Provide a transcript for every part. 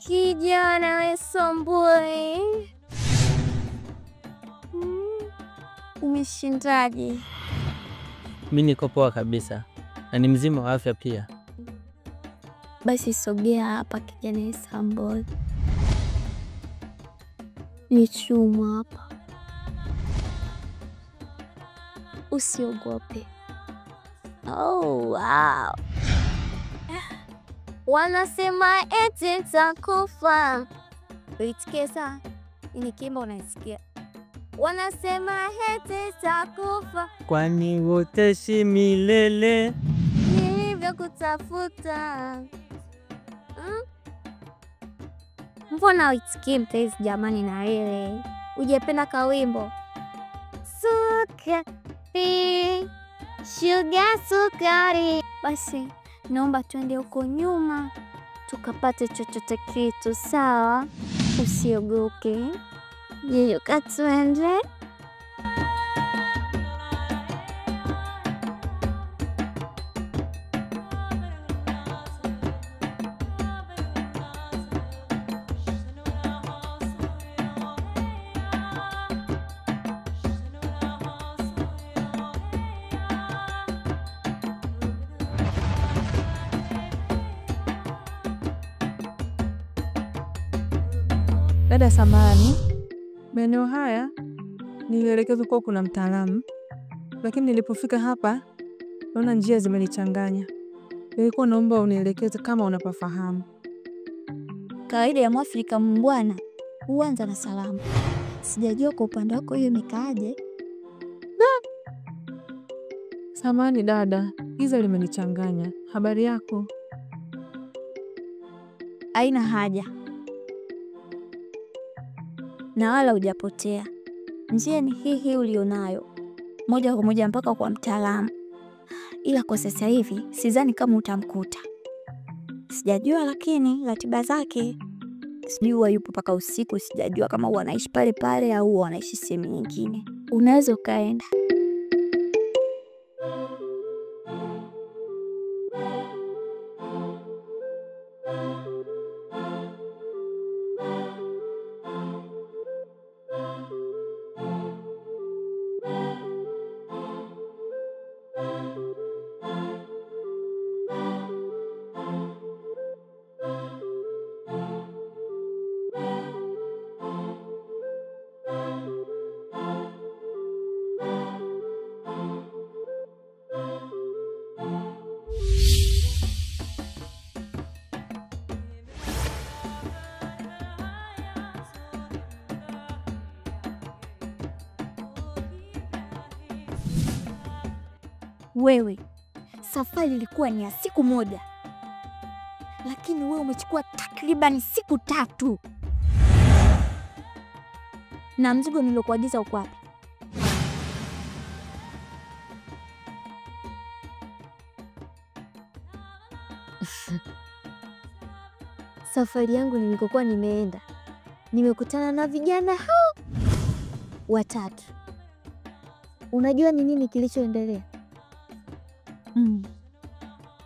Kijana we Somboi. Umeshindaje? Mimi niko poa kabisa na ni mzima wa afya pia. Basi sogea hapa kijana Somboi. Ni chuma hapa. Usiogope. Oh, wow. Wanasema eti nitakufa. Uitikie saa. Nikiimba unaisikia. Wanasema eti nitakufa. Kwani wote si milele. Nilivyokutafuta. Mbona uitikie mtezi jamani na wewe? Ujependa kawimbo. Sukari, sugar sukari. Basi naomba tuende huko nyuma tukapate chochote kitu, sawa? Usiogope. Yeyuka tuende. Dada samahani, maeneo haya nilielekezwa kuwa kuna mtaalamu, lakini nilipofika hapa naona njia zimenichanganya. Nilikuwa naomba unielekeze kama unapafahamu. Kawaida ya Mwafrika mbwana huanza na salamu. Sijajua kwa upande wako hiyo imekaaje. Samahani dada, giza limenichanganya. Habari yako? Haina haja. Na wala hujapotea. Njia ni hii hii ulionayo, moja kwa moja mpaka kwa mtaalamu. Ila kwa sasa hivi sidhani kama utamkuta. Sijajua lakini ratiba zake. Sijui huwa yupo mpaka usiku, sijajua kama huwa anaishi pale pale au huwa anaishi sehemu nyingine. Unaweza ukaenda. Wewe, safari ilikuwa ni ya siku moja, lakini wewe umechukua takriban siku 3. Na mzigo nilokuagiza uko wapi? Safari yangu nilikokuwa nimeenda, nimekutana na vijana hao watatu. Unajua ni nini kilichoendelea?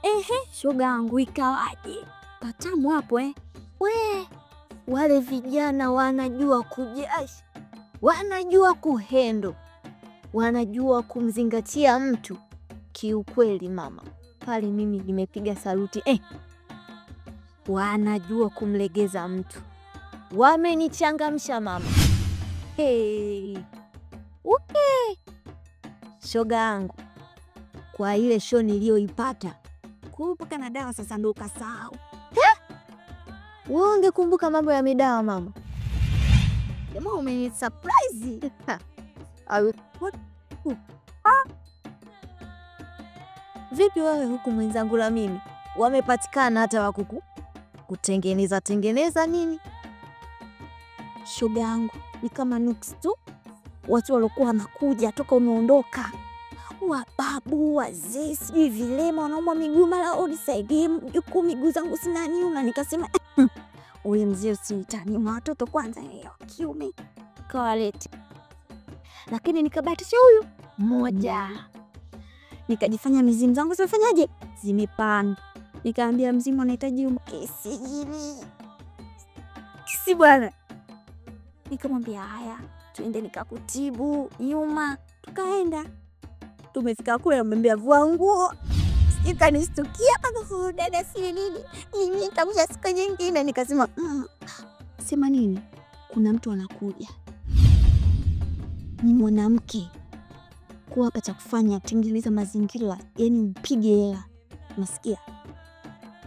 Ehe, shoga yangu ikawaje? Patamu hapo eh. We, wale vijana wanajua kujashi, wanajua kuhendo, wanajua kumzingatia mtu. Kiukweli mama, pale mimi nimepiga saluti eh. Wanajua kumlegeza mtu. Wamenichangamsha mama. Hey. Okay. Shoga yangu, kwa ile show niliyoipata, Kumpaka na dawa sasa ndo ukasahau. Wewe ungekumbuka mambo ya midawa mama. Jamaa umeni surprise. Vipi wewe huku mwenzangu la mimi? Wamepatikana hata wakuku kutengeneza tengeneza nini? Shoga yangu ni kama nuks tu. Watu walikuwa wanakuja toka umeondoka. Wababu, wazee, sijui vilema, wanaumwa miguu mara unisaidie mjukuu, miguu zangu zinaniuma. Nikasema ule mzee usinitani, watoto kwanza wa kiume kawalete. Lakini nikabahatisha huyu mmoja. Nikajifanya mizimu zangu zimefanyaje? Zimepanda. Nikaambia mzimu anahitaji kisijini. nuksi bwana. Nikamwambia haya, tuende nikakutibu nyuma. Tukaenda. Tumefika kule amemwambia vua nguo. Ikanistukia kaka dada si nini. Mimi nitakuja siku nyingine. Nikasema sema nini? Kuna mtu anakuja. Ni mwanamke. Kwa hapa cha kufanya tengeneza mazingira, yani mpige hela. Unasikia?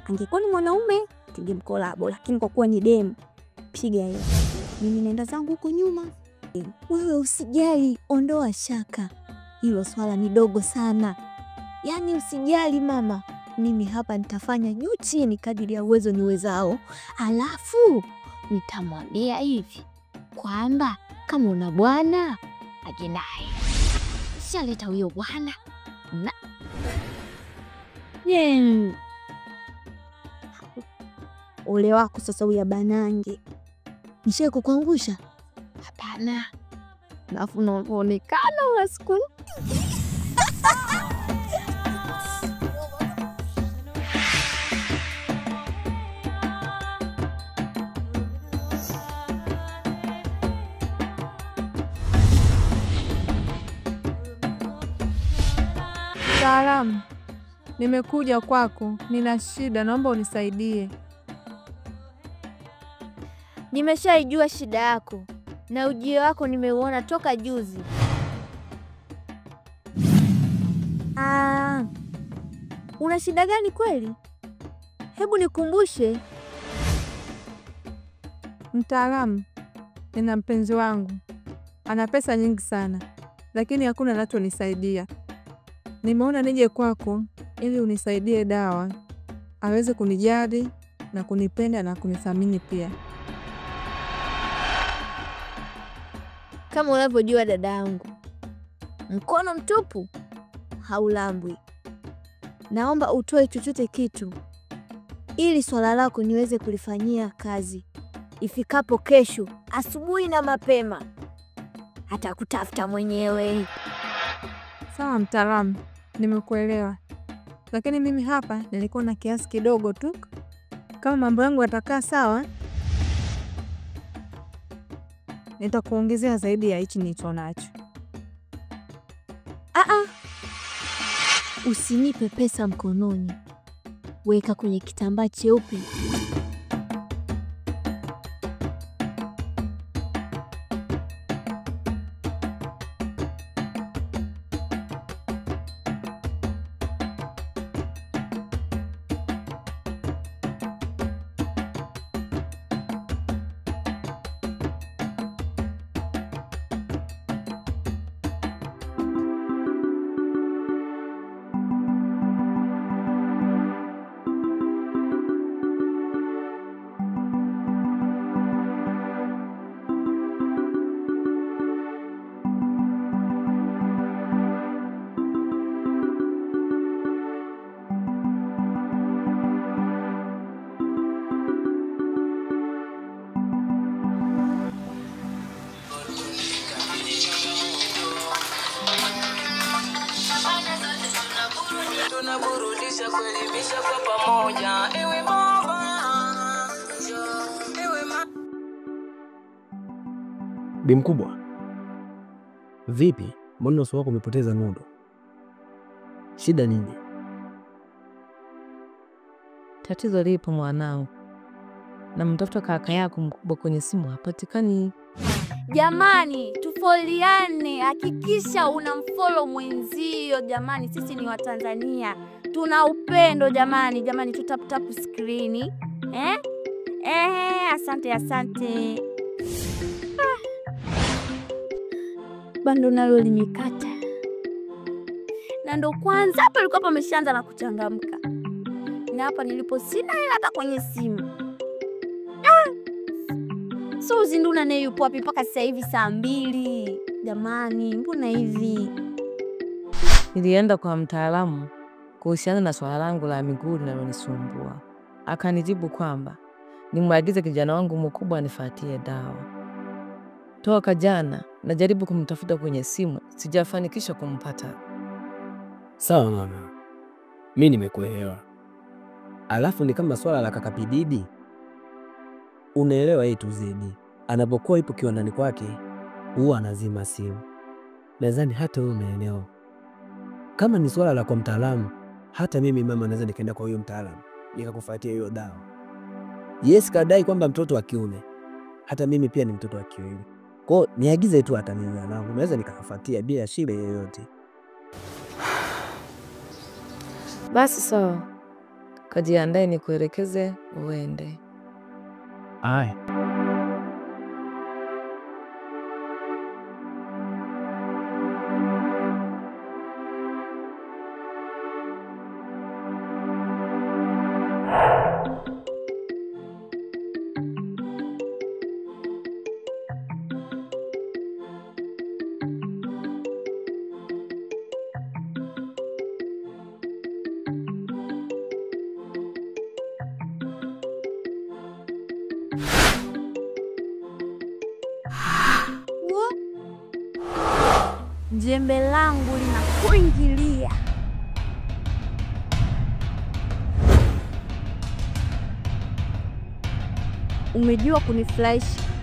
Angekuwa ni mwanaume tungemkolabo, lakini kwa kuwa ni demu piga hela. Mimi naenda zangu huko nyuma. Wewe usijali, ondoa shaka. Hilo swala ni dogo sana. Yani usijali mama, mimi hapa nitafanya juu chini kadiri ya uwezo niwezao. Alafu nitamwambia hivi kwamba kama una bwana aje naye. Shaleta huyo bwana. Na ole wako sasa huya banange. Nishaye kukuangusha? Hapana. Alafu unaonekana una siku. Mtaalamu, nimekuja kwako, nina shida, naomba unisaidie. Nimeshaijua shida yako na ujio wako nimeuona toka juzi. Una shida gani kweli? Hebu nikumbushe. Mtaalamu, nina mpenzi wangu. Ana pesa nyingi sana, lakini hakuna anachonisaidia. Nimeona nije kwako ili unisaidie dawa, aweze kunijali na kunipenda na kunithamini pia. Kama unavyojua dadangu, mkono mtupu haulambwi. Naomba utoe chochote kitu ili swala lako niweze kulifanyia kazi ifikapo kesho asubuhi na mapema. Hata kutafuta mwenyewe. Sawa mtaalamu, nimekuelewa. Lakini mimi hapa nilikuwa na kiasi kidogo tu. Kama mambo yangu yatakaa sawa, nitakuongezea zaidi ya hichi nilicho nacho. Usinipe pesa mkononi. Weka kwenye kitambaa cheupe. Bi mkubwa, vipi? Mbona uso wako umepoteza nondo? Shida nini? Tatizo lipo mwanao. Na mtafuta kaka yako mkubwa kwenye simu hapatikani. Jamani, tufoliane, hakikisha unamfollow mwenzio jamani, sisi ni Watanzania. Tuna upendo jamani, jamani tutap tap screen. Eh? Asante asante. Bando nalo limekata. Na ndo kwanza hapa ilikuwa pameshaanza na kuchangamka. Na hapa nilipo sina hela hata kwenye simu. So Zinduna naye yupo wapi mpaka sasa hivi saa 2? Jamani, mbona hivi? Nilienda kwa mtaalamu kuhusiana na swala langu la miguu linalonisumbua. Akanijibu kwamba nimwagize kijana wangu mkubwa anifuatie dawa. Toka jana najaribu kumtafuta kwenye simu, sijafanikisha kumpata. Sawa mama, mimi nimekuelewa. Alafu ni kama swala la kaka Pididi. Unaelewa hii tu zidi. Anapokuwa ipo kiwandani kwake huwa anazima simu. Nadhani hata wewe umeelewa. Kama ni swala la kwa mtaalamu, hata mimi mama naweza nikaenda kwa huyo mtaalamu nikakufuatia hiyo dawa. Yes, kadai kwamba mtoto wa kiume. Hata mimi pia ni mtoto wa kiume. Kwa hiyo niagize tu hata mimi mwanangu, naweza nikakufuatia bila shida yoyote. Basi sawa, kajiandae nikuelekeze uende. Aya. Jembe langu linakuingilia. Umejua kunifurahisha.